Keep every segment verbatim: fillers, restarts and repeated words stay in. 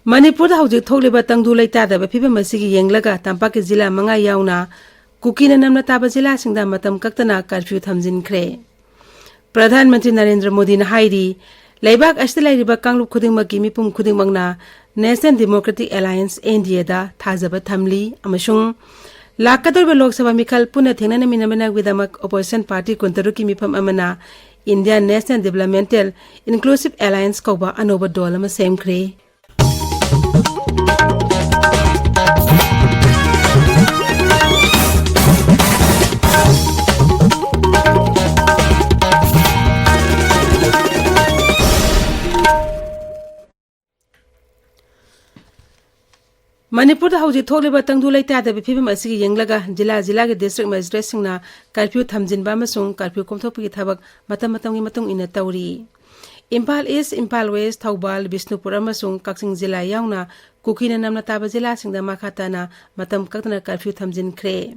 ꯃꯅꯤꯄꯨꯔꯗ ꯍꯧꯖꯤꯛ ꯊꯣꯛꯂꯤꯕ ꯇꯪꯗꯨ ꯂꯩꯇꯥꯗꯕ ꯐꯤꯕꯝ ꯑꯁꯤꯒꯤ ꯌꯦꯡꯂꯒ ꯇꯝꯄꯥꯛꯀꯤ ꯖꯤꯂꯥ ꯃꯉꯥ ꯌꯥꯎꯅ ꯀꯨꯀꯤꯅ ꯅꯝꯅ ꯇꯥꯕ ꯖꯤꯂꯥꯁꯤꯡꯗ ꯃꯇꯝ ꯀꯛꯇꯅ ꯀꯔꯐ꯭ꯌꯨ ꯊꯝꯖꯤꯟꯈ꯭ꯔꯦ꯫ ꯄ꯭ꯔꯙꯥꯟ ꯃꯟꯇ꯭ꯔꯤ ꯅꯔꯦꯟꯗ꯭ꯔ ꯃꯣꯗꯤꯅ ꯍꯥꯏꯔꯤ, ꯂꯩꯕꯥꯛ ꯑꯁꯤꯗ ꯂꯩꯔꯤꯕ ꯀꯥꯡꯂꯨꯞ ꯈꯨꯗꯤꯡꯃꯛꯀꯤ ꯃꯤꯄꯨꯝ ꯈꯨꯗꯤꯡꯃꯛꯅ National Democratic Alliance, N D A ꯗ ꯊꯥꯖꯕ ꯊꯝꯂꯤ ꯑꯃꯁꯨꯡ ꯂꯥꯛꯀꯗꯧꯔꯤꯕ ꯂꯣꯛ ꯁꯚꯥ ꯃꯤꯈꯜ ꯄꯨꯟꯅ ꯊꯦꯡꯅꯅꯃꯤꯟꯅꯕꯒꯤꯗꯃꯛ opposition party ꯀꯨꯟꯇꯔꯨꯛꯀꯤ ꯃꯤꯐꯝ ꯑꯃꯅ Indian National Developmental Inclusive Alliance ꯀꯧꯕ ꯑꯅꯧꯕ ꯗꯣꯜ ꯑꯃ ꯁꯦꯝꯈ꯭ꯔꯦ꯫ ꯃꯅꯤꯄꯨꯔꯗ ꯍꯧꯖꯤꯛ ꯊꯣꯛꯂꯤꯕ ꯇꯪꯗꯨ ꯂꯩꯇꯥꯗꯕ ꯐꯤꯕꯝ ꯑꯁꯤꯒꯤ ꯌꯦꯡꯂꯒ ꯖꯤꯂꯥ ꯖꯤꯂꯥꯒꯤ district magistrateꯁꯤꯡꯅ ꯀꯔꯐ꯭ꯌꯨ ꯊꯝꯖꯤꯟꯕ ꯑꯃꯁꯨꯡ ꯀꯔꯐ꯭ꯌꯨ ꯀꯣꯝꯊꯣꯛꯄꯒꯤ ꯊꯕꯛ ꯃꯇꯝ ꯃꯇꯝꯒꯤ ꯃꯇꯨꯡ ꯏꯟꯅ ꯇꯧꯔꯤ꯫ ꯏꯝꯐꯥꯜ ꯏꯁ, ꯏꯝꯐꯥꯜ ꯋꯦꯁ, ꯊꯧꯕꯥꯜ, ꯕꯤꯁꯅꯨꯄꯨꯔ ꯑꯃꯁꯨꯡ ꯀꯛꯆꯤꯡ ꯖꯤꯂꯥ ꯌꯥꯎꯅ ꯀꯨꯀꯤꯅ ꯅꯝꯅ ꯇꯥꯕ ꯖꯤꯂꯥꯁꯤꯡꯗ ꯃꯈꯥ ꯇꯥꯅ ꯃꯇꯝ ꯀꯛꯇꯅ ꯀꯔꯐ꯭ꯌꯨ ꯊꯝꯖꯤꯟꯈ꯭ꯔꯦ꯫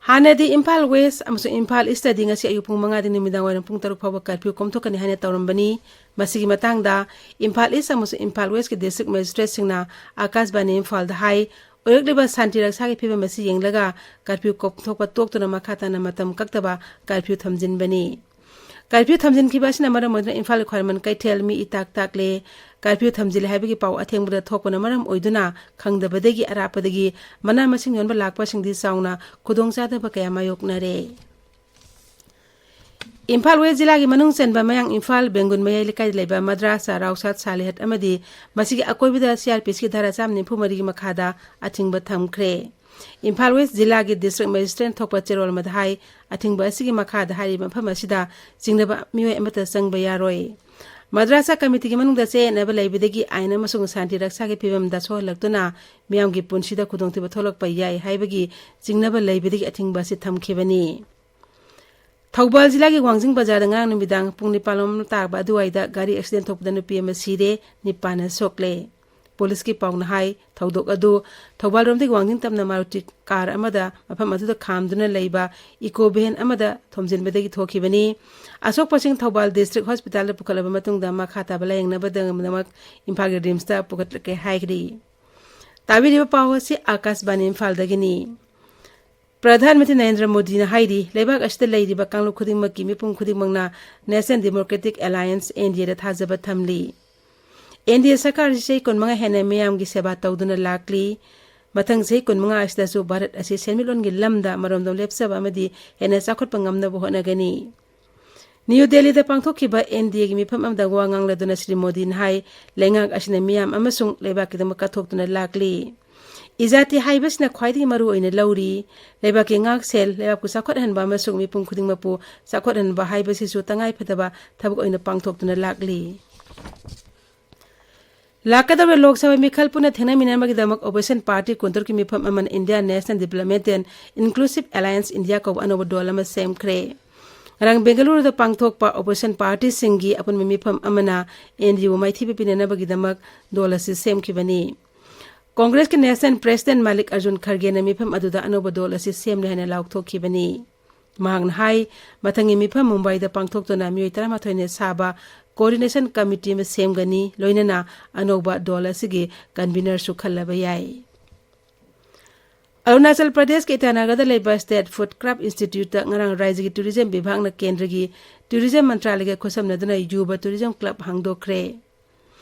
ꯍꯥꯟꯅꯗꯤ ꯏꯝꯐꯥꯜ ꯋꯦꯁ ꯑꯃꯁꯨꯡ ꯏꯝꯐꯥꯜ ꯏꯁꯇꯗꯤ ꯉꯁꯤ ꯑꯌꯨꯛ ꯄꯨꯡ ꯃꯉꯥꯗꯒꯤ ꯅꯨꯃꯤꯗꯥꯡ ꯋꯥꯏꯔꯝ ꯄꯨꯡ ꯇꯔꯨꯛ ꯐꯥꯎꯕ ꯀꯔꯐ꯭ꯌꯨ ꯀꯣꯝꯊꯣꯛꯀꯅꯤ ꯍꯥꯏꯅ ꯇꯧꯔꯝꯕꯅꯤ꯫ ꯃꯁꯤꯒꯤ ꯃꯇꯥꯡꯗ ꯏꯝꯐꯥꯜ ꯏꯁ ꯑꯃꯁꯨꯡ ꯏꯝꯐꯥꯜ ꯋꯦꯁꯀꯤ district magistrateꯁꯤꯡꯅ ꯑꯀꯥꯁꯕꯥꯅꯤ ꯏꯝꯐꯥꯜꯗ ꯍꯥꯏ, ꯑꯣꯏꯔꯛꯂꯤꯕ ꯁꯥꯟꯇꯤ ꯔꯛꯁꯥꯒꯤ ꯐꯤꯕꯝ ꯑꯁꯤ ꯌꯦꯡꯂꯒ ꯀꯔꯐ꯭ꯌꯨ ꯀꯣꯝꯊꯣꯛꯄ ꯇꯣꯛꯇꯨꯅ ꯃꯈꯥ ꯇꯥꯅ ꯃꯇꯝ ꯀꯛꯇꯕ ꯀꯔꯐ꯭ꯌꯨ ꯊꯝꯖꯤꯟꯕꯅꯤ꯫ ꯀꯔꯐ꯭ꯌꯨ ꯊꯝꯖꯤꯟꯈꯤꯕ ꯑꯁꯤꯅ ꯃꯔꯝ ꯑꯣꯏꯗꯨꯅ ꯏꯝꯐꯥꯜꯒꯤ ꯈ꯭ꯋꯥꯏꯔꯝꯕꯟ ꯀꯩꯊꯦꯜ ꯃꯤ ꯏꯇꯥꯛ ꯇꯥꯛꯂꯦ꯫ ꯀꯔꯐ꯭ꯌꯨ ꯊꯝꯖꯤꯜꯂꯦ ꯍꯥꯏꯕꯒꯤ ꯄꯥꯎ ꯑꯊꯦꯡꯕꯗ ꯊꯣꯛꯄꯅ ꯃꯔꯝ ꯑꯣꯏꯗꯨꯅ ꯈꯪꯗꯕꯗꯒꯤ ꯑꯔꯥꯞꯄꯗꯒꯤ ꯃꯅꯥ ꯃꯁꯤꯡ ꯌꯣꯟꯕ ꯂꯥꯛꯄꯁꯤꯡꯗꯤ ꯆꯥꯎꯅ ꯈꯨꯗꯣꯡꯆꯥꯗꯕ ꯀꯌꯥ ꯃꯥꯌꯣꯛꯅꯔꯦ꯫ ꯏꯝꯐꯥꯜ ꯋꯦꯁ ꯖꯤꯂꯥꯒꯤ ꯃꯅꯨꯡ ꯆꯟꯕ ꯃꯌꯥꯡ ꯏꯝꯐꯥꯜ ꯕꯦꯡꯒꯨꯟ ꯃꯌꯥꯏ ꯂꯩꯀꯥꯏꯗ ꯂꯩꯕ ꯃꯗ꯭ꯔꯥꯁꯥ ꯔꯥꯎꯁꯥꯠ ꯁꯥꯂꯤꯍꯠ ꯑꯃꯗꯤ ꯃꯁꯤꯒꯤ ꯑꯀꯣꯏꯕꯗ C R P Cꯒꯤ ꯙꯥꯔꯥ ꯆꯥꯝꯃ ꯅꯤꯐꯨ ꯃꯔꯤꯒꯤ ꯃꯈꯥꯗ ꯑꯊꯤꯡꯕ ꯊꯝꯈ꯭ꯔꯦ꯫ ꯏꯝꯐꯥꯜ ꯋꯦꯁ ꯖꯤꯂꯥꯒꯤ district magistrate ꯊꯣꯛꯄ ꯆꯦꯔꯣꯜ ꯑꯃꯗ ꯍꯥꯏ, ꯑꯊꯤꯡꯕ ꯑꯁꯤꯒꯤ ꯃꯈꯥꯗ ꯍꯥꯏꯔꯤꯕ ꯃꯐꯝ ꯑꯁꯤꯗ ꯆꯤꯡꯅꯕ ꯃꯤꯑꯣꯏ ꯑꯃꯠꯇ ꯆꯪꯕ ꯌꯥꯔꯣꯏ꯫ ꯃꯗ꯭ꯔꯥꯁꯥ ꯀꯃꯤꯇꯤꯒꯤ ꯃꯅꯨꯡꯗ ꯆꯌꯦꯠꯅꯕ ꯂꯩꯕꯗꯒꯤ ꯑꯥꯏꯟ ꯑꯃꯁꯨꯡ ꯁꯥꯟꯇꯤ ꯔꯛꯁꯥꯒꯤ ꯐꯤꯕꯝꯗ ꯁꯣꯛꯍꯜꯂꯛꯇꯨꯅ ꯃꯤꯌꯥꯝꯒꯤ ꯄꯨꯟꯁꯤꯗ ꯈꯨꯗꯣꯡꯊꯤꯕ ꯊꯣꯛꯂꯛꯄ ꯌꯥꯏ ꯍꯥꯏꯕꯒꯤ ꯆꯤꯡꯅꯕ ꯂꯩꯕꯗꯒꯤ ꯑꯊꯤꯡꯕ ꯑꯁꯤ ꯊꯝꯈꯤꯕꯅꯤ꯫ ꯊꯧꯕꯥꯜ ꯖꯤꯂꯥꯒꯤ ꯋꯥꯡꯖꯤꯡ ꯕꯖꯥꯔꯗ ꯉꯔꯥꯡ ꯅꯨꯃꯤꯗꯥꯡ ꯄꯨꯡ ꯅꯤꯄꯥꯟ ꯂꯣꯝ ꯇꯥꯕ ꯑꯗꯨꯋꯥꯏꯗ ꯒꯥꯔꯤ accident ꯊꯣꯛꯄꯗ ꯅꯨꯄꯤ ꯑꯃ ꯁꯤꯔꯦ, ꯅꯤꯄꯥꯟꯅ ꯁꯣꯛꯂꯦ꯫ ꯄꯨꯂꯤꯁꯀꯤ ꯄꯥꯎꯅ ꯍꯥꯏ꯫ ꯊꯧꯗꯣꯛ ꯑꯗꯨ ꯊꯧꯕꯥꯜꯔꯣꯝꯗꯒꯤ ꯋꯥꯡꯖꯤꯡ ꯇꯝꯅ ꯃꯥꯔꯨꯇꯤ ꯀꯥꯔ ꯑꯃꯗ ꯃꯐꯝ ꯑꯗꯨꯗ ꯈꯥꯝꯗꯨꯅ ꯂꯩꯕ ꯏꯀꯣ ꯚꯦꯟ ꯑꯃꯗ ꯊꯣꯝꯖꯤꯟꯕꯗꯒꯤ ꯊꯣꯛꯈꯤꯕꯅꯤ꯫ ꯑꯁꯣꯛꯄꯁꯤꯡ ꯊꯧꯕꯥꯜ ꯗꯤꯁꯇ꯭ꯔꯤꯛ ꯍꯣꯁꯄꯤꯇꯥꯜꯗ ꯄꯨꯈꯠꯂꯕ ꯃꯇꯨꯡꯗ ꯃꯈꯥ ꯇꯥꯕ ꯂꯥꯌꯦꯡꯅꯕꯒꯤꯗꯃꯛ ꯏꯝꯐꯥꯜꯒꯤ ꯔꯤꯝꯁꯇ ꯄꯨꯈꯠꯂꯛꯀꯦ ꯍꯥꯏꯈ꯭ꯔꯤ꯫ ꯇꯥꯕꯤꯔꯤꯕ ꯄꯥꯎ ꯑꯁꯤ ꯑꯥꯀꯥꯁꯕꯥꯅꯤ ꯏꯝꯐꯥꯜꯗꯒꯤꯅꯤ꯫ ꯄ꯭ꯔꯙꯥꯟ ꯃꯟꯇ꯭ꯔꯤ ꯅꯔꯦꯟꯗ꯭ꯔ ꯃꯣꯗꯤꯅ ꯍꯥꯏꯔꯤ, ꯂꯩꯕꯥꯛ ꯑꯁꯤꯗ ꯂꯩꯔꯤꯕ ꯀꯥꯡꯂꯨꯞ ꯈꯨꯗꯤꯡꯃꯛꯀꯤ ꯃꯤꯄꯨꯝ ꯈꯨꯗꯤꯡꯃꯛꯅ National Democratic Alliance, NDAꯗ ꯊꯥꯖꯕ ꯊꯝꯂꯤ꯫ NDA ꯁꯔꯀꯥꯔ ꯑꯁꯤ ꯆꯍꯤ ꯀꯨꯟꯃꯉꯥ ꯍꯦꯟꯅ ꯃꯤꯌꯥꯝꯒꯤ ꯁꯦꯕꯥ ꯇꯧꯗꯨꯅ ꯂꯥꯛꯂꯤ꯫ ꯃꯊꯪ ꯆꯍꯤ ꯀꯨꯟꯃꯉꯥ ꯑꯁꯤꯗꯁꯨ ꯚꯥꯔꯠ ꯑꯁꯤ ꯁꯦꯟꯃꯤꯠꯂꯣꯟꯒꯤ ꯂꯝꯗ ꯃꯔꯣꯝꯗꯣꯝ ꯂꯦꯞꯆꯕ ꯑꯃꯗꯤ ꯍꯦꯟꯅ ꯆꯥꯎꯈꯠꯄ ꯉꯝꯅꯕ ꯍꯣꯠꯅꯒꯅꯤ꯫ ꯅ꯭ꯌꯨ ꯗꯦꯜꯂꯤꯗ ꯄꯥꯡꯊꯣꯛꯈꯤꯕ NDAꯒꯤ ꯃꯤꯐꯝ ꯑꯃꯗ ꯋꯥ ꯉꯥꯡꯂꯗꯨꯅ ꯁ꯭ꯔꯤ ꯃꯣꯗꯤꯅ ꯍꯥꯏ, ꯂꯩꯉꯥꯛ ꯑꯁꯤꯅ ꯃꯤꯌꯥꯝ ꯑꯃꯁꯨꯡ ꯂꯩꯕꯥꯛꯀꯤꯗꯃꯛ ꯀꯠꯊꯣꯛꯇꯨꯅ ꯂꯥꯛꯂꯤ꯫ ꯏꯖꯥꯇꯤ ꯍꯥꯏꯕꯁꯤꯅ ꯈ꯭ꯋꯥꯏꯗꯒꯤ ꯃꯔꯨ ꯑꯣꯏꯅ ꯂꯧꯔꯤ꯫ ꯂꯩꯕꯥꯛꯀꯤ ꯉꯥꯛꯁꯦꯜ, ꯂꯩꯕꯥꯛꯄꯨ ꯆꯥꯎꯈꯠꯍꯟꯕ ꯑꯃꯁꯨꯡ ꯃꯤꯄꯨꯝ ꯈꯨꯗꯤꯡꯃꯛꯄꯨ ꯆꯥꯎꯈꯠꯍꯟꯕ ꯍꯥꯏꯕꯁꯤꯁꯨ ꯇꯉꯥꯏꯐꯗꯕ ꯊꯕꯛ ꯑꯣꯏꯅ ꯄꯥꯡꯊꯣꯛꯇꯨꯅ ꯂꯥꯛꯂꯤ꯫ ꯂꯥꯛꯀꯗꯧꯔꯤꯕ ꯂꯣꯛ ꯁꯚꯥ ꯃꯤꯈꯜ ꯄꯨꯟꯅ ꯊꯦꯡꯅꯃꯤꯟꯅꯕꯒꯤꯗꯃꯛ ꯑꯣꯄꯣꯖꯤꯁꯟ ꯄꯥꯔꯇꯤ ꯀꯨꯟꯇꯔꯨꯛꯀꯤ ꯃꯤꯐꯝ ꯑꯃꯅ India National Development and Inclusive Alliance India ꯀꯧꯕ ꯑꯅꯧꯕ ꯗꯣꯜ ꯑꯃ ꯁꯦꯝꯈ꯭ꯔꯦ꯫ ꯉꯔꯥꯡ ꯕꯦꯡꯒꯂꯨꯔꯨꯗ ꯄꯥꯡꯊꯣꯛꯄ ꯑꯣꯄꯣꯖꯤꯁꯟ ꯄꯥꯔꯇꯤꯁꯤꯡꯒꯤ ꯑꯄꯨꯟꯕ ꯃꯤꯐꯝ ꯑꯃꯅ NDAꯕꯨ ꯃꯥꯏꯊꯤꯕ ꯄꯤꯅꯅꯕꯒꯤꯗꯃꯛ ꯗꯣꯜ ꯑꯁꯤ ꯁꯦꯝꯈꯤꯕꯅꯤ꯫ ꯀꯣꯡꯒ꯭ꯔꯦꯁꯀꯤ ꯅꯦꯁꯅꯦꯜ ꯄ꯭ꯔꯦꯁꯤꯗꯦꯟ ꯃꯥꯂꯤꯛ ꯑꯔꯖꯨꯟ ꯈꯔꯒꯦꯅ ꯃꯤꯐꯝ ꯑꯗꯨꯗ ꯑꯅꯧꯕ ꯗꯣꯜ ꯑꯁꯤ ꯁꯦꯝꯂꯦ ꯍꯥꯏꯅ ꯂꯥꯎꯊꯣꯛꯈꯤꯕꯅꯤ꯫ ꯃꯍꯥꯛꯅ ꯍꯥꯏ, ꯃꯊꯪꯒꯤ ꯃꯤꯐꯝ ꯃꯨꯝꯕꯥꯏꯗ ꯄꯥꯡꯊꯣꯛꯇꯨꯅ ꯃꯤꯑꯣꯏ ꯇꯔꯥꯃꯥꯊꯣꯏꯅ ꯁꯥꯕ ꯀꯣꯑꯣꯔꯗꯤꯅꯦꯁꯟ ꯀꯃꯤꯇꯤ ꯑꯃ ꯁꯦꯝꯒꯅꯤ, ꯂꯣꯏꯅꯅ ꯑꯅꯧꯕ ꯗꯣꯜ ꯑꯁꯤꯒꯤ ꯀꯟꯚꯤꯅꯔꯁꯨ ꯈꯜꯂꯕ ꯌꯥꯏ꯫ ꯑꯔꯨꯅꯥꯆꯜ ꯄ꯭ꯔꯗꯦꯁꯀꯤ ꯏꯇꯥꯅꯒꯔꯗ ꯂꯩꯕ ꯁ꯭ꯇꯦꯠ ꯐꯨꯗ ꯀ꯭ꯔꯥꯐ ꯏꯟꯁꯇꯤꯇ꯭ꯌꯨꯠꯇ ꯉꯔꯥꯡ ꯔꯥꯖ꯭ꯌꯒꯤ ꯇꯨꯔꯤꯖꯝ ꯕꯤꯚꯥꯒꯅ ꯀꯦꯟꯗ꯭ꯔꯒꯤ ꯇꯨꯔꯤꯖꯝ ꯃꯟꯇ꯭ꯔꯥꯂꯌꯒ ꯈꯨꯠꯁꯝꯅꯗꯨꯅ ꯌꯨꯕ ꯇꯨꯔꯤꯖꯝ ꯀ꯭ꯂꯕ ꯍꯥꯡꯗꯣꯛꯈ꯭ꯔꯦ꯫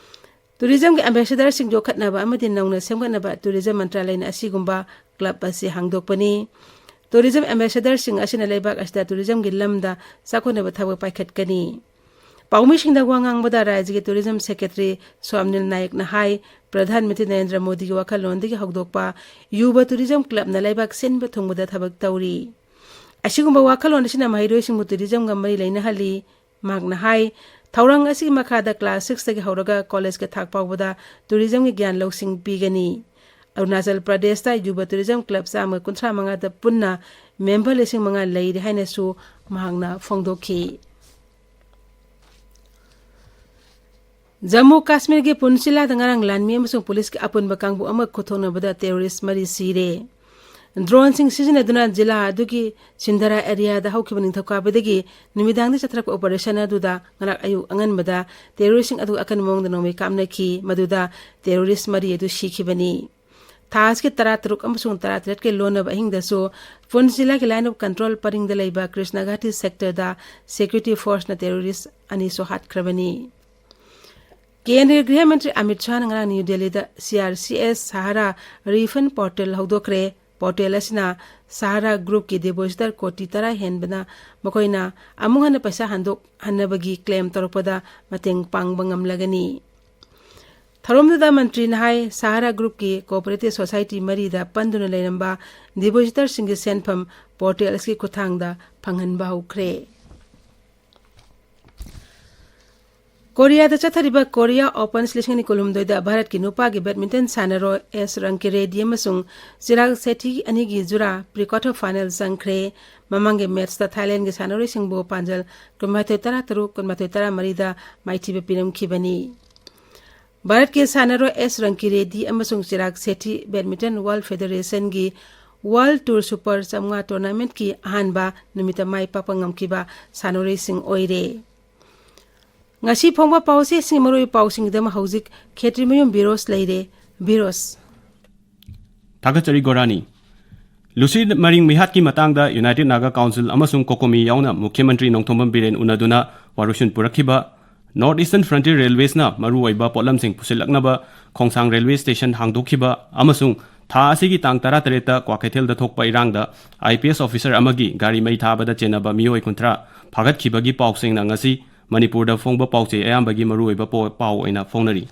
ꯇꯨꯔꯤꯖꯝꯒꯤ ꯑꯦꯝꯕꯦꯁꯦꯗꯔꯁꯤꯡ ꯌꯣꯛꯈꯠꯅꯕ ꯑꯃꯗꯤ ꯅꯧꯅ ꯁꯦꯝꯒꯠꯅꯕ ꯇꯨꯔꯤꯖꯝ ꯃꯟꯇ꯭ꯔꯥꯂꯌꯅ ꯑꯁꯤꯒꯨꯝꯕ ꯀ꯭ꯂꯕ ꯑꯁꯤ ꯍꯥꯡꯗꯣꯛꯄꯅꯤ꯫ ꯇꯨꯔꯤꯖꯝ ꯑꯦꯝꯕꯦꯁꯦꯗꯔꯁꯤꯡ ꯑꯁꯤꯅ ꯂꯩꯕꯥꯛ ꯑꯁꯤꯗ ꯇꯨꯔꯤꯖꯝꯒꯤ ꯂꯝꯗ ꯆꯥꯎꯈꯠꯅꯕ ꯊꯕꯛ ꯄꯥꯏꯈꯠꯀꯅꯤ꯫ ꯄꯥꯎꯃꯤꯁꯤꯡꯗ ꯋꯥ ꯉꯥꯡꯕꯗ ꯔꯥꯖ꯭ꯌꯒꯤ ꯇꯨꯔꯤꯖꯝ ꯁꯦꯀ꯭ꯔꯦꯇꯔꯤ ꯁ꯭ꯋꯥꯝꯅꯤꯜ ꯅꯥꯌꯛꯅ ꯍꯥꯏ, ꯄ꯭ꯔꯙꯥꯟ ꯃꯟꯇ꯭ꯔꯤ ꯅꯔꯦꯟꯗ꯭ꯔ ꯃꯣꯗꯤꯒꯤ ꯋꯥꯈꯜꯂꯣꯟꯗꯒꯤ ꯍꯧꯗꯣꯛꯄ ꯌꯨꯕ ꯇꯨꯔꯤꯖꯝ ꯀ꯭ꯂꯕꯅ ꯂꯩꯕꯥꯛ ꯁꯤꯟꯕ ꯊꯨꯡꯕꯗ ꯊꯕꯛ ꯇꯧꯔꯤ꯫ ꯑꯁꯤꯒꯨꯝꯕ ꯋꯥꯈꯜꯂꯣꯟ ꯑꯁꯤꯅ ꯃꯍꯩꯔꯣꯏꯁꯤꯡꯕꯨ ꯇꯨꯔꯤꯖꯝꯒ ꯃꯔꯤ ꯂꯩꯅꯍꯜꯂꯤ꯫ ꯃꯍꯥꯛꯅ ꯍꯥꯏ, ꯊꯧꯔꯥꯡ ꯑꯁꯤꯒꯤ ꯃꯈꯥꯗ ꯀ꯭ꯂꯥꯁ ꯁꯤꯛꯁꯇꯒꯤ ꯍꯧꯔꯒ ꯀꯣꯂꯦꯖꯀꯤ ꯊꯥꯛ ꯐꯥꯎꯕꯗ ꯇꯨꯔꯤꯖꯝꯒꯤ ꯒ꯭ꯌꯥꯟ ꯂꯧꯁꯤꯡ ꯄꯤꯒꯅꯤ꯫ ꯑꯔꯨꯅꯥꯆꯜ ꯄ꯭ꯔꯗꯦꯁꯇ ꯌꯨꯕ ꯇꯨꯔꯤꯖꯝ ꯀ꯭ꯂꯕ ꯆꯥꯝꯃ ꯀꯨꯟꯊ꯭ꯔꯥ ꯃꯉꯥꯗ ꯄꯨꯟꯅ ꯃꯦꯝꯕꯔ ꯂꯤꯁꯤꯡ ꯃꯉꯥ ꯂꯩꯔꯤ ꯍꯥꯏꯅꯁꯨ ꯃꯍꯥꯛꯅ ꯐꯣꯡꯗꯣꯛꯈꯤ꯫ ꯖꯝꯃꯨ ꯀꯥꯁꯃꯤꯔꯒꯤ ꯄꯨꯟꯆ ꯖꯤꯂꯥꯗ ꯉꯔꯥꯡ ꯂꯥꯟꯃꯤ ꯑꯃꯁꯨꯡ ꯄꯨꯂꯤꯁꯀꯤ ꯑꯄꯨꯟꯕ ꯀꯥꯡꯕꯨ ꯑꯃ ꯈꯨꯠꯊꯣꯛꯅꯕꯗ ꯇꯦꯔꯣꯔꯤꯁ ꯃꯔꯤ ꯁꯤꯔꯦ꯫ ꯗ꯭ꯔꯣꯟꯁꯤꯡ ꯁꯤꯖꯤꯟꯅꯗꯨꯅ ꯖꯤꯂꯥ ꯑꯗꯨꯒꯤ ꯁꯤꯟꯙꯔꯥ ꯑꯦꯔꯤꯌꯥꯗ ꯍꯧꯈꯤꯕ ꯅꯤꯡꯊꯧꯀꯥꯕꯗꯒꯤ ꯅꯨꯃꯤꯗꯥꯡꯗ ꯆꯠꯊꯔꯛꯄ ꯑꯣꯄꯔꯦꯁꯟ ꯑꯗꯨꯗ ꯉꯔꯥꯡ ꯑꯌꯨꯛ ꯑꯉꯟꯕꯗ ꯇꯦꯔꯣꯔꯤꯁꯁꯤꯡ ꯑꯗꯨ ꯑꯀꯟꯕ ꯃꯑꯣꯡꯗ ꯅꯣꯡꯃꯩ ꯀꯥꯞꯅꯈꯤ꯫ ꯃꯗꯨꯗ ꯇꯦꯔꯣꯔꯤꯁ ꯃꯔꯤ ꯑꯗꯨ ꯁꯤꯈꯤꯕꯅꯤ꯫ ꯊꯥ ꯑꯁꯤꯒꯤ ꯇꯔꯥꯇꯔꯨꯛ ꯑꯃꯁꯨꯡ ꯇꯔꯥꯇꯔꯦꯠꯀꯤ ꯂꯣꯟꯅꯕ ꯑꯍꯤꯡꯗꯁꯨ ꯄꯨꯟꯆ ꯖꯤꯂꯥꯒꯤ ꯂꯥꯏꯟ ꯑꯣꯐ ꯀꯟꯇ꯭ꯔꯣꯜ ꯄꯔꯤꯡꯗ ꯂꯩꯕ ꯀ꯭ꯔꯤꯁꯅꯒꯥꯇꯤ ꯁꯦꯛꯇꯔꯗ ꯁꯦꯀ꯭ꯌꯨꯔꯤꯇꯤ ꯐꯣꯔꯁꯅ ꯇꯦꯔꯣꯔꯤꯁ ꯑꯅꯤꯁꯨ ꯍꯥꯠꯈ꯭ꯔꯕꯅꯤ꯫ ꯀꯦꯟꯗ꯭ꯔꯒꯤ ꯒ꯭ꯔꯤꯍ ꯃꯟꯇ꯭ꯔꯤ ꯑꯃꯤꯠ ꯁꯥꯍꯅ ꯉꯔꯥꯡ ꯅ꯭ꯌꯨ ꯗꯦꯜꯂꯤꯗ C R C S Sahara refund portal ꯍꯧꯗꯣꯛꯈ꯭ꯔꯦ꯫ ꯄꯣꯔꯇꯦꯜ ꯑꯁꯤꯅ ꯁꯍꯥꯔꯥ ꯒ꯭ꯔꯨꯞꯀꯤ ꯗꯤꯄꯣꯖꯤꯇꯔ ꯀꯣꯇꯤ ꯇꯔꯥ ꯍꯦꯟꯕꯅ ꯃꯈꯣꯏꯅ ꯑꯃꯨꯛ ꯍꯟꯅ ꯄꯩꯁꯥ ꯍꯟꯗꯣꯛꯍꯟꯅꯕꯒꯤ ꯀ꯭ꯂꯦꯝ ꯇꯧꯔꯛꯄꯗ ꯃꯇꯦꯡ ꯄꯥꯡꯕ ꯉꯝꯂꯒꯅꯤ꯫ ꯊꯧꯔꯝꯗꯨꯗ ꯃꯟꯇ꯭ꯔꯤꯅ ꯍꯥꯏ, ꯁꯍꯥꯔꯥ ꯒ꯭ꯔꯨꯞꯀꯤ ꯀꯣꯑꯣꯄꯔꯦꯇꯤꯚ ꯁꯣꯁꯥꯏꯇꯤ ꯃꯔꯤꯗ ꯄꯟꯗꯨꯅ ꯂꯩꯔꯝꯕ ꯗꯤꯄꯣꯖꯤꯇꯔꯁꯤꯡꯒꯤ ꯁꯦꯟꯐꯝ ꯄꯣꯔꯇꯦꯜ ꯑꯁꯤꯒꯤ ꯈꯨꯠꯊꯥꯡꯗ ꯐꯪꯍꯟꯕ ꯍꯧꯈ꯭ꯔꯦ꯫ ꯀꯣꯔꯤꯌꯥꯗ ꯆꯠꯊꯔꯤꯕ ꯀꯣꯔꯤꯌꯥ ꯑꯣꯄꯟꯁ ꯂꯤꯁꯤꯡ ꯑꯅꯤ ꯀꯨꯟꯍꯨꯝꯗꯣꯏꯗ ꯚꯥꯔꯠꯀꯤ ꯅꯨꯄꯥꯒꯤ ꯕꯦꯗꯃꯤꯟꯇꯟ ꯁꯥꯟꯅꯔꯣꯏ ꯑꯦꯁ ꯔꯪꯀꯤꯔꯦꯗꯤ ꯑꯃꯁꯨꯡ ꯆꯤꯔꯥꯒ ꯁꯦꯊꯤ ꯑꯅꯤꯒꯤ ꯖꯨꯔꯥ ꯄ꯭ꯔꯤ ꯀ꯭ꯋꯥꯔꯇꯔ ꯐꯥꯏꯅꯦꯜ ꯆꯪꯈ꯭ꯔꯦ꯫ ꯃꯃꯥꯡꯒꯤ ꯃꯦꯠꯁꯇ ꯊꯥꯏꯂꯦꯟꯒꯤ ꯁꯥꯟꯅꯔꯣꯏꯁꯤꯡꯕꯨ ꯄꯥꯟꯖꯜ ꯀꯨꯟꯃꯥꯊꯣꯏ ꯇꯔꯥꯇꯔꯨꯛ, ꯀꯨꯟꯃꯥꯊꯣꯏ ꯇꯔꯥꯃꯔꯤꯗ ꯃꯥꯏꯊꯤꯕ ꯄꯤꯔꯝꯈꯤꯕꯅꯤ꯫ ꯚꯥꯔꯠꯀꯤ ꯁꯥꯟꯅꯔꯣꯏ ꯑꯦꯁ ꯔꯪꯀꯤꯔꯦꯗꯤ ꯑꯃꯁꯨꯡ ꯆꯤꯔꯥꯒ ꯁꯦꯊꯤ ꯕꯦꯗꯃꯤꯟꯇꯟ ꯋꯥꯔꯜ ꯐꯦꯗꯔꯦꯁꯟꯒꯤ ꯋꯥꯔꯜ ꯇꯨꯔ ꯁꯨꯄꯔ ꯆꯥꯝꯃꯉꯥ ꯇꯣꯔꯅꯥꯃꯦꯟꯠꯀꯤ ꯑꯍꯥꯟꯕ ꯅꯨꯃꯤꯠꯇ ꯃꯥꯏ ꯄꯥꯛꯄ ꯉꯝꯈꯤꯕ ꯁꯥꯟꯅꯔꯣꯏꯁꯤꯡ ꯑꯣꯏꯔꯦ꯫ ꯉꯁꯤ ꯐꯣꯡꯕ ꯄꯥꯎꯆꯦꯁꯤꯡꯒꯤ ꯃꯔꯨꯑꯣꯏꯕ ꯄꯥꯎꯁꯤꯡꯒꯤꯗꯃꯛ ꯍꯧꯖꯤꯛ ꯈꯦꯇ꯭ꯔꯤꯃꯌꯨꯝ ꯕꯤꯔꯣꯁ ꯂꯩꯔꯦ꯫ ꯕꯤꯔꯣꯁ꯫ ꯊꯥꯒꯠꯆꯔꯤ ꯒꯣꯔꯥꯅꯤ꯫ ꯂꯨꯁꯤ ꯃꯔꯤꯡ ꯃꯤꯍꯥꯠꯀꯤ ꯃꯇꯥꯡꯗ ꯌꯨꯅꯥꯏꯇꯦꯗ ꯅꯥꯒꯥ ꯀꯥꯎꯟꯁꯤꯜ ꯑꯃꯁꯨꯡ ꯀꯣꯀꯣꯃꯤ ꯌꯥꯎꯅ ꯃꯨꯈ꯭ꯌ ꯃꯟꯇ꯭ꯔꯤ ꯅꯣꯡꯊꯣꯝꯕꯝ ꯕꯤꯔꯦꯟ ꯎꯅꯗꯨꯅ ꯋꯥꯔꯣꯏꯁꯤꯟ ꯄꯨꯔꯛꯈꯤꯕ꯫ ꯅꯣꯔꯠ ꯏꯁꯇꯔꯟ ꯐ꯭ꯔꯟꯇꯤꯌꯔ ꯔꯦꯜꯋꯦꯁꯅ ꯃꯔꯨꯑꯣꯏꯕ ꯄꯣꯠꯂꯝꯁꯤꯡ ꯄꯨꯁꯤꯜꯂꯛꯅꯕ ꯈꯣꯡꯁꯥꯡ ꯔꯦꯜꯋꯦ ꯁ꯭ꯇꯦꯁꯟ ꯍꯥꯡꯗꯣꯛꯈꯤꯕ ꯑꯃꯁꯨꯡ ꯊꯥ ꯑꯁꯤꯒꯤ ꯇꯥꯡ ꯇꯔꯥꯇꯔꯦꯠꯇ ꯀ꯭ꯋꯥꯀꯩꯊꯦꯜꯗ ꯊꯣꯛꯄ ꯏꯔꯥꯡꯗ ꯑꯥꯏ ꯄꯤ ꯑꯦꯁ ꯑꯣꯐꯤꯁꯔ ꯑꯃꯒꯤ ꯒꯥꯔꯤ ꯃꯩ ꯊꯥꯕꯗ ꯆꯦꯟꯅꯕ ꯃꯤꯑꯣꯏ ꯀꯨꯟꯊ꯭ꯔꯥ ꯐꯥꯒꯠꯈꯤꯕꯒꯤ ꯄꯥꯎꯁꯤꯡꯅ ꯉꯁꯤ ꯃꯅꯤꯄꯨꯔꯗ ꯐꯣꯡꯕ ꯄꯥꯎꯆꯦ ꯑꯌꯥꯝꯕꯒꯤ ꯃꯔꯨꯑꯣꯏꯕ ꯄꯣ-, ꯄꯥꯎ ꯑꯣꯏꯅ ꯐꯣꯡꯅꯔꯤ꯫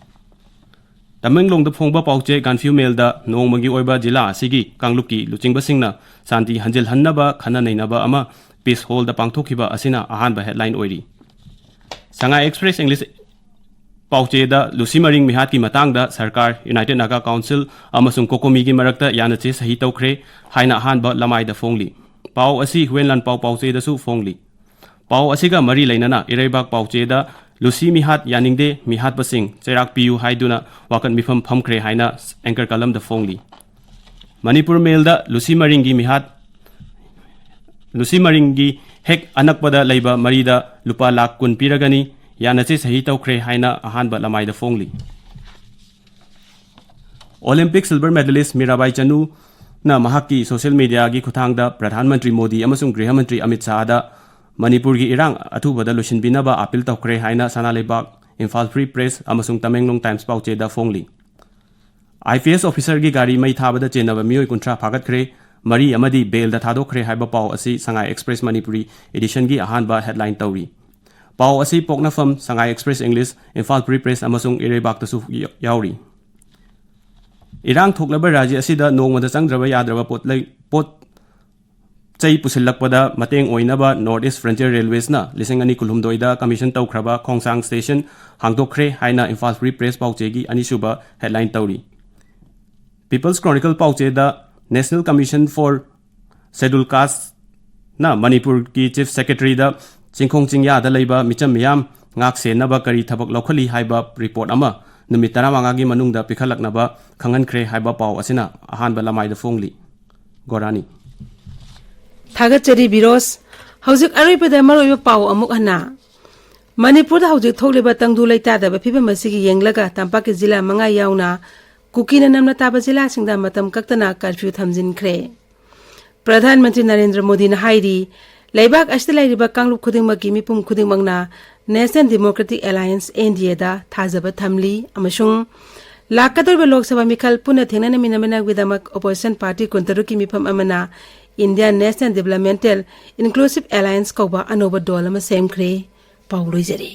ꯇꯃꯦꯡꯂꯣꯡꯗ ꯐꯣꯡꯕ ꯄꯥꯎꯆꯦ ꯒꯥꯟꯐꯤꯌꯨ ꯃꯦꯜꯗ ꯅꯣꯡꯃꯒꯤ ꯑꯣꯏꯕ ꯖꯤꯂꯥ ꯑꯁꯤꯒꯤ ꯀꯥꯡꯂꯨꯞꯀꯤ ꯂꯨꯆꯤꯡꯕꯁꯤꯡꯅ ꯁꯥꯟꯇꯤ ꯍꯟꯖꯤꯜꯍꯟꯅꯕ ꯈꯟꯅ ꯅꯩꯅꯕ ꯑꯃ ꯄꯤꯁ ꯍꯣꯜꯗ ꯄꯥꯡꯊꯣꯛꯈꯤꯕ ꯑꯁꯤꯅ ꯑꯍꯥꯟꯕ ꯍꯦꯗꯂꯥꯏꯟ ꯑꯣꯏꯔꯤ꯫ ꯁꯉꯥꯏ ꯑꯦꯛꯁꯄ꯭ꯔꯦꯁ ꯏꯪꯂꯤꯁ ꯄꯥꯎꯆꯦꯗ ꯂꯨꯁꯤ ꯃꯔꯤꯡ ꯃꯤꯍꯥꯠꯀꯤ ꯃꯇꯥꯡꯗ ꯁꯔꯀꯥꯔ, ꯌꯨꯅꯥꯏꯇꯦꯗ ꯅꯥꯒꯥ ꯀꯥꯎꯟꯁꯤꯜ ꯑꯃꯁꯨꯡ ꯀꯣꯀꯣꯃꯤꯒꯤ ꯃꯔꯛꯇ ꯌꯥꯅꯆꯦ ꯁꯍꯤ ꯇꯧꯈ꯭ꯔꯦ ꯍꯥꯏꯅ ꯑꯍꯥꯟꯕ ꯂꯃꯥꯏꯗ ꯐꯣꯡꯂꯤ꯫ ꯄꯥꯎ ꯑꯁꯤ ꯍꯨꯋꯦꯟ ꯂꯥꯟꯄꯥꯎ ꯄꯥꯎꯆꯦꯗꯁꯨ ꯐꯣꯡꯂꯤ꯫ ꯄꯥꯎ ꯑꯁꯤꯒ ꯃꯔꯤ ꯂꯩꯅꯅ ꯏꯔꯩꯕꯥꯛ ꯄꯥꯎꯆꯦꯗ ꯂꯨꯁꯤ ꯃꯤꯍꯥꯠ ꯌꯥꯅꯤꯡꯗꯦ, ꯃꯤꯍꯥꯠꯄꯁꯤꯡ ꯆꯩꯔꯥꯛ ꯄꯤꯌꯨ ꯍꯥꯏꯗꯨꯅ ꯋꯥꯀꯠ ꯃꯤꯐꯝ ꯐꯝꯈ꯭ꯔꯦ ꯍꯥꯏꯅ ꯑꯦꯡꯀꯔ ꯀꯂꯝꯗ ꯐꯣꯡꯂꯤ꯫ ꯃꯅꯤꯄꯨꯔ ꯃꯦꯜꯗ ꯂꯨꯁꯤ ꯃꯔꯤꯡꯒꯤ ꯃꯤꯍꯥꯠ, ꯂꯨꯁꯤ ꯃꯔꯤꯡꯒꯤ ꯍꯦꯛ ꯑꯅꯛꯄꯗ ꯂꯩꯕ ꯃꯔꯤꯗ ꯂꯨꯄꯥ ꯂꯥꯈ ꯀꯨꯟ ꯄꯤꯔꯒꯅꯤ, ꯌꯥꯅꯆꯦ ꯁꯍꯤ ꯇꯧꯈ꯭ꯔꯦ ꯍꯥꯏꯅ ꯑꯍꯥꯟꯕ ꯂꯃꯥꯏꯗ ꯐꯣꯡꯂꯤ꯫ ꯑꯣꯂꯤꯝꯄꯤꯛ ꯁꯤꯜꯚꯔ ꯃꯦꯗꯥꯂꯤꯁ ꯃꯤꯔꯥꯕꯥꯏ ꯆꯅꯨꯅ ꯃꯍꯥꯛꯀꯤ ꯁꯣꯁꯤꯌꯦꯜ ꯃꯤꯗꯤꯌꯥꯒꯤ ꯈꯨꯠꯊꯥꯡꯗ ꯄ꯭ꯔꯙꯥꯟ ꯃꯟꯇ꯭ꯔꯤ ꯃꯣꯗꯤ ꯑꯃꯁꯨꯡ ꯒ꯭ꯔꯤꯍ ꯃꯟꯇ꯭ꯔꯤ ꯑꯃꯤꯠ ꯁꯥꯍꯗ ꯃꯅꯤꯄꯨꯔꯒꯤ ꯏꯔꯥꯡ ꯑꯊꯨꯕꯗ ꯂꯣꯏꯁꯤꯟꯕꯤꯅꯕ ꯑꯥꯄꯤꯜ ꯇꯧꯈ꯭ꯔꯦ ꯍꯥꯏꯅ ꯁꯅꯥ ꯂꯩꯕꯥꯛ, ꯏꯝꯐꯥꯜ ꯐ꯭ꯔꯤ ꯄ꯭ꯔꯦꯁ ꯑꯃꯁꯨꯡ ꯇꯃꯦꯡꯂꯣꯡ ꯇꯥꯏꯝꯁ ꯄꯥꯎꯆꯦꯗ ꯐꯣꯡꯂꯤ꯫ ꯑꯥꯏ ꯄꯤ ꯑꯦꯁ ꯑꯣꯐꯤꯁꯔꯒꯤ ꯒꯥꯔꯤ ꯃꯩ ꯊꯥꯕꯗ ꯆꯦꯟꯅꯕ ꯃꯤꯑꯣꯏ ꯀꯨꯟꯊ꯭ꯔꯥ ꯐꯥꯒꯠꯈ꯭ꯔꯦ, ꯃꯔꯤ ꯑꯃꯗꯤ ꯕꯦꯜꯗ ꯊꯥꯗꯣꯛꯈ꯭ꯔꯦ ꯍꯥꯏꯕ ꯄꯥꯎ ꯑꯁꯤ ꯁꯉꯥꯏ ꯑꯦꯛꯁꯄ꯭ꯔꯦꯁ ꯃꯅꯤꯄꯨꯔꯤ ꯏꯗꯤꯁꯟꯒꯤ ꯑꯍꯥꯟꯕ ꯍꯦꯗꯂꯥꯏꯟ ꯇꯧꯔꯤ꯫ ꯄꯥꯎ ꯑꯁꯤ ꯄꯣꯛꯅꯐꯝ, Sangai Express English, Imphal Free Press ꯑꯃꯁꯨꯡ ꯏꯔꯩꯕꯥꯛꯇꯁꯨ ꯌ-, ꯌꯥꯎꯔꯤ꯫ ꯏꯔꯥꯡ ꯊꯣꯛꯂꯕ ꯔꯥꯖ꯭ꯌ ꯑꯁꯤꯗ ꯅꯣꯡꯃꯗ ꯆꯪꯗ꯭ꯔꯕ ꯌꯥꯗ꯭ꯔꯕ ꯄꯣꯠ ꯂꯩ-, ꯄꯣꯠ ꯆꯩ ꯄꯨꯁꯤꯜꯂꯛꯄꯗ ꯃꯇꯦꯡ ꯑꯣꯏꯅꯕ ꯅꯣꯔꯠ ꯏꯁ ꯐ꯭ꯔꯟꯇꯤꯌꯔ ꯔꯦꯜꯋꯦꯁꯅ ꯂꯤꯁꯤꯡ ꯑꯅꯤ ꯀꯨꯟꯍꯨꯝꯗꯣꯏꯗ ꯀꯃꯤꯁꯟ ꯇꯧꯈ꯭ꯔꯕ ꯈꯣꯡꯁꯥꯡ ꯁ꯭ꯇꯦꯁꯟ ꯍꯥꯡꯗꯣꯛꯈ꯭ꯔꯦ ꯍꯥꯏꯅ ꯏꯝꯐꯥꯜ ꯐ꯭ꯔꯤ ꯄ꯭ꯔꯦꯁ ꯄꯥꯎꯆꯦꯒꯤ ꯑꯅꯤꯁꯨꯕ ꯍꯦꯗꯂꯥꯏꯟ ꯇꯧꯔꯤ꯫ ꯄꯤꯄꯜꯁ ꯀ꯭ꯔꯣꯅꯤꯀꯜ ꯄꯥꯎꯆꯦꯗ National Commission for Scheduled Casteꯅ ꯃꯅꯤꯄꯨꯔꯒꯤ ꯆꯤꯐ ꯁꯦꯀ꯭ꯔꯦꯇꯔꯤꯗ ꯆꯤꯡꯈꯣꯡ ꯆꯤꯡꯌꯥꯗ ꯂꯩꯕ ꯃꯤꯆꯝ ꯃꯤꯌꯥꯝ ꯉꯥꯛ ꯁꯦꯟꯅꯕ ꯀꯔꯤ ꯊꯕꯛ ꯂꯧꯈꯠꯂꯤ ꯍꯥꯏꯕ ꯔꯤꯄꯣꯔꯠ ꯑꯃ ꯅꯨꯃꯤꯠ ꯇꯔꯥꯃꯉꯥꯒꯤ ꯃꯅꯨꯡꯗ ꯄꯤꯈꯠꯂꯛꯅꯕ ꯈꯪꯍꯟꯈ꯭ꯔꯦ ꯍꯥꯏꯕ ꯄꯥꯎ ꯑꯁꯤꯅ ꯑꯍꯥꯟꯕ ꯂꯃꯥꯏꯗ ꯐꯣꯡꯂꯤ꯫ ꯒꯣꯔꯥꯅꯤ꯫ ꯊꯥꯒꯠꯆꯔꯤ ꯕꯤꯔꯣꯁ꯫ ꯍꯧꯖꯤꯛ ꯑꯔꯣꯏꯕꯗ ꯃꯔꯨꯑꯣꯏꯕ ꯄꯥꯎ ꯑꯃꯨꯛ ꯍꯟꯅ꯫ ꯃꯅꯤꯄꯨꯔꯗ ꯍꯧꯖꯤꯛ ꯊꯣꯛꯂꯤꯕ ꯇꯪꯗꯨ ꯂꯩꯇꯥꯗꯕ ꯐꯤꯕꯝ ꯑꯁꯤꯒꯤ ꯌꯦꯡꯂꯒ ꯇꯝꯄꯥꯛꯀꯤ ꯖꯤꯂꯥ ꯃꯉꯥ ꯌꯥꯎꯅ ꯀꯨꯀꯤꯅ ꯅꯝꯅ ꯇꯥꯕ ꯖꯤꯂꯥꯁꯤꯡꯗ ꯃꯇꯝ ꯀꯛꯇꯅ ꯀꯔꯐ꯭ꯌꯨ ꯊꯝꯖꯤꯟꯈ꯭ꯔꯦ꯫ ꯄ꯭ꯔꯙꯥꯟ ꯃꯟꯇ꯭ꯔꯤ ꯅꯔꯦꯟꯗ꯭ꯔ ꯃꯣꯗꯤꯅ ꯍꯥꯏꯔꯤ, ꯂꯩꯕꯥꯛ ꯑꯁꯤꯗ ꯂꯩꯔꯤꯕ ꯀꯥꯡꯂꯨꯞ ꯈꯨꯗꯤꯡꯃꯛꯀꯤ ꯃꯤꯄꯨꯝ ꯈꯨꯗꯤꯡꯃꯛꯅ National Democratic Alliance, N D Aꯗ ꯊꯥꯖꯕ ꯊꯝꯂꯤ ꯑꯃꯁꯨꯡ ꯂꯥꯛꯀꯗꯧꯔꯤꯕ ꯂꯣꯛ ꯁꯚꯥ ꯃꯤꯈꯜ ꯄꯨꯟꯅ ꯊꯦꯡꯅꯃꯤꯟꯅꯅꯕꯒꯤꯗꯃꯛ opposition party ꯀꯨꯟꯇꯔꯨꯛꯀꯤ ꯃꯤꯐꯝ ꯑꯃꯅ Indian National Developmental Inclusive Alliance ꯀꯧꯕ ꯑꯅꯧꯕ ꯗꯣꯜ ꯑꯃ ꯁꯦꯝꯈ꯭ꯔꯦ꯫ ꯄꯥꯎ ꯂꯣꯏꯖꯔꯦ꯫